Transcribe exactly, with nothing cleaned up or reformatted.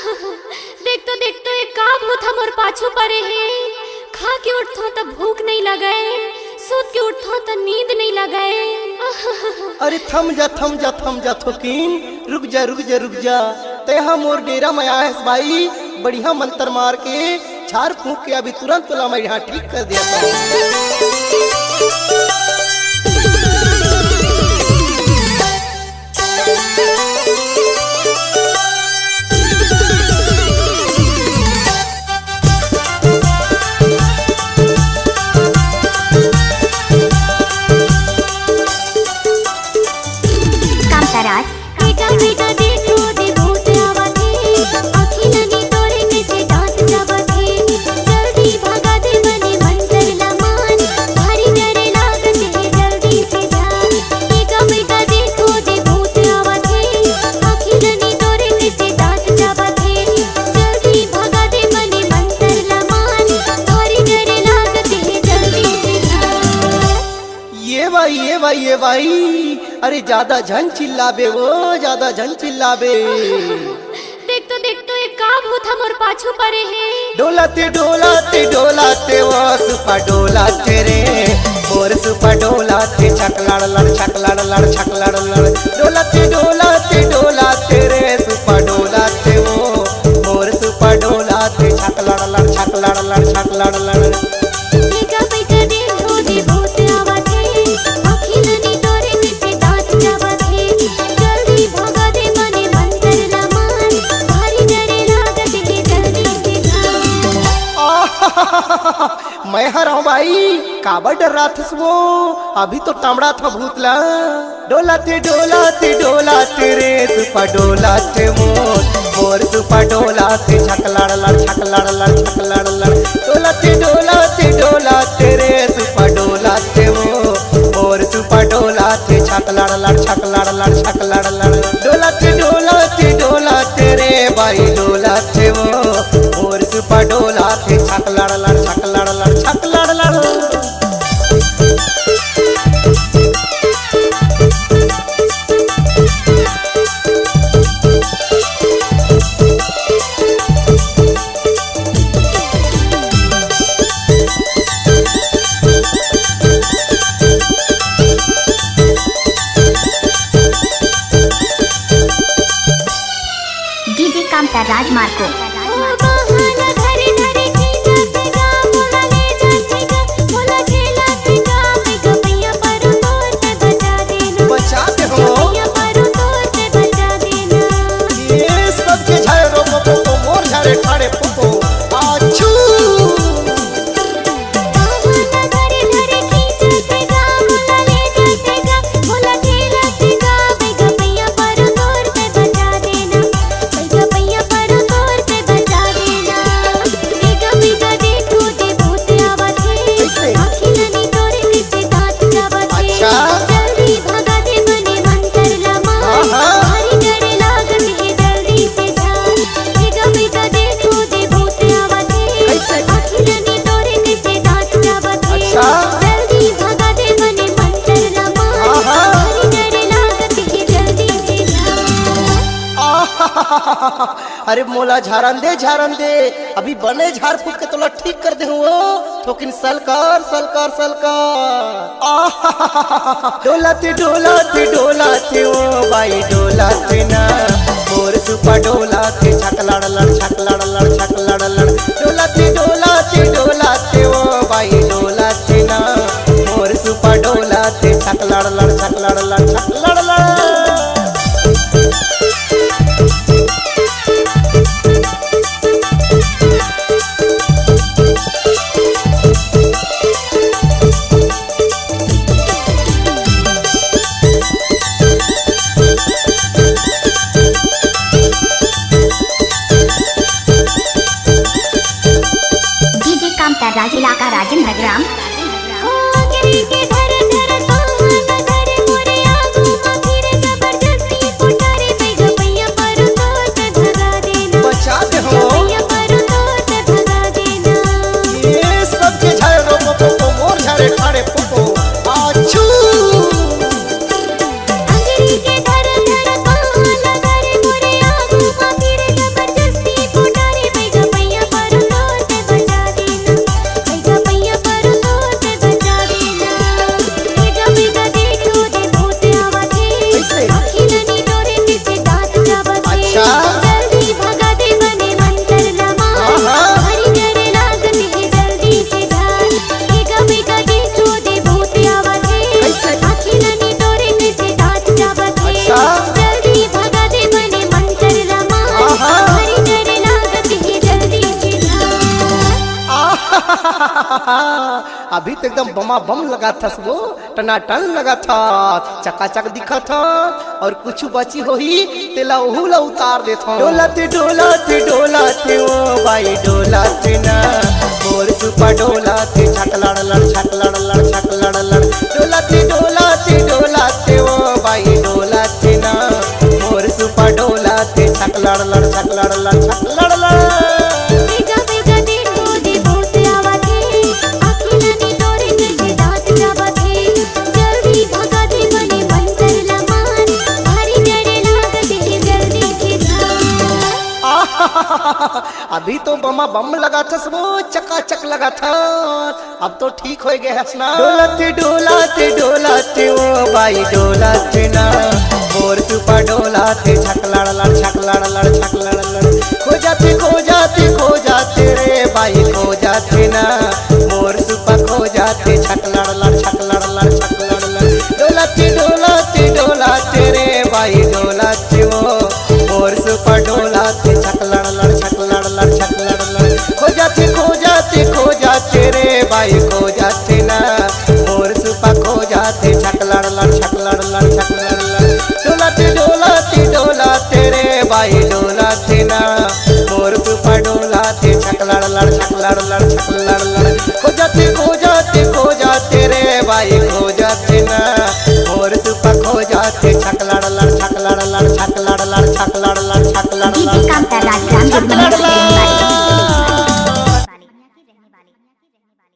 देख तो, देख तो, ये का भूत हमर पाछू परे हे। खा के उठथों त भूख नइ लगय, सूत के उठथों त नींद नइ लगय। अरे थम जा, थम जा, थम जा थोकिन, रुक जा, रुक जा, रुक जा। तैं हा मोर डेरा म आए हस भाई, बढ़िया मंतर मार के, झार फूंक के अभी तुरंत तोला मैं यहाँ ठीक कर देता हूँ। कामताराज। बेटा, बेटा, देखो दे भूत आवत हे, आँखी ननी तोरे में से दांत चाबत हे, जल्दी भगा दे मने मंतर ला मान, भारी डरे लागत हे जल्दी से जा। बेटा, बेटा, देखो दे भूत आवत हे, आँखी ननी तोरे में से दांत चाबत हे, जल्दी भगा दे मने मंतर ला मान, भारी डरे लागत हे जल्दी से जा। ये भाई, ये भाई, ये भाई, अरे ज्यादा झन चिल्लाबे वो, ज्यादा झन चिल्लाबे। देख तो, देख तो, ये का भूत हमर पाछू परे हे। डोलाते, डोलाते, डोलाते वो सुपा डोलाते रे, मोर सुपा डोलाते, छक लड़ लड़, छक लड़ लड़, छक लड़ लड़। डोलाते, डोलाते, डोलाते रे, सुपा डोलाते वो, मोर सुपा डोलाते, छक लड़ लड़, छक लड़ लड़, छक लड़ लड़। बेटा, बेटा, देखो दे भूत आवत हे, आँखी ननी तोरे में से दांत चाबत हे, जल्दी भगा दे मने मंतर ला मान, भारी डरे लागत हे जल्दी से जा। मैं हरव भाई, काबर डर्राथस वो, अभी तो टमड़ाथों भूत ला। डोलाते, डोलाते, डोलाते रे सुपा डोलाते मोर, मोर सुपा डोलाते, छक लड़ लड़, छक लड़ लड़, छक लड़ लड़। डोलाते, डोलाते, डोलाते रे सुपा डोलाते मोर, मोर सुपा डोलाते, छक लड़ लड़, छक लड़ लड़, छक लड़ लड़। डोलाते, डोलाते, डोलाते रे भाई डोलाते मोर, मोर सुपा डोलाते, छक लड़ लड़, छक लड़ लड़, छक लड़ लड़। डीजे कामता राजमार्को। बचा दे हो। ये सबके झाय रोको पोको, मोर झारे ठाड़े पोको। आछू। अच्छा। हाँ, हाँ। कैसे? अच्छा। हाँ, हाँ। अरे मोला झारन दे, झारन दे, अभी बने झार फूक के तोला ठीक कर दे हूँ। थोकिन सलकार, सलकार, सलकार। आहा! डोलाते, डोलाते, डोलाते ओ बाई डोलाते ना, मोर सुपा डोलाते, छक लड़ लड़, छक लड़ लड़, छक लड़ लड़। डोलाते, डोलाते, डोलाते ओ बाई डोलाते ना, मोर सुपा डोलाते, छक लड़ लड़, छक लड़ लड़, छक लड़ लड़। डीजे कामता राज, इलाका राजन हजराम। बचा दे हो। ये सबके झाय रोको पोको, मोर झारे ठाड़े पोको। आछू। अंगरी के धर धर पाँव लगा रे मोरे आगू मा फिर जबरदस्ती हाँ, अभी तो एकदम बमा बम लगाथस वो, टनाटन लगाथस, चकाचक दिखत हस, अउ कुछु बची होही तेला ओहू ला उतार देथों। डोलत डोलत डोलत ओ बाई डोलत ना, मोर सुपा डोलत छक लड़ लड़ छक लड़ लड़ छक लड़ लड़। डोलत डोलत डोलत ओ बाई डोलत ना, मोर सुपा डोलत छक लड़ लड़ छक लड़ लड़ छक लड़ लड़। बेगा बेगा दिन होगे बहुत आवत हे, आँखी ननी तोरे जैसे दाँत जावत हे। जल्दी भगा दे मने मंतर लमान, भारी डरे लागत हे जल्दी से धान। अभी तो बमा बम लगाथस वो, चकाचक लगाथस, अब तो ठीक होय गे हस ना। डोलत डोलत डोलत ओ बाई डोलत ना, मोर सुपा डोलत छक लड़ लड़ छक लड़ लड़ छक लड़ लड़। खो जाथे खो जाथे खो जाथे रे बाई खो जाथे ना, मोर सुपा खो जाथे छक लड़ लड़ छक लड़ लड़ छक लड़ लड़। डोलत डोलत डोलत रे बाई डोलत ओ, मोर सुपा डोलत छक लड़ लड़ छक लड़ लड़ छक लड़ लड़। खो जाथे खो जाथे खो जाथे रे बाई खो जाथे ना, मोर सुपा खो जाथे छक लड़ लड़ छक लड़ लड़ छक लड़ लड़। डोलत डोलत डोलत रे बाई डोलत ना, मोर सुपा डोलत छक लड़ लड़ छक लड़ लड़ छक लड़ लड़। खो जाथे खो जाथे खो जाथे रे बाई खो जाथे ना, मोर सुपा खो जाथे छक लड़ लड़ छक लड़ लड़ छक लड़ लड़ छक लड़ लड़ छक लड़ लड़। डीजे काम कर राज राम छक लड़ लड़।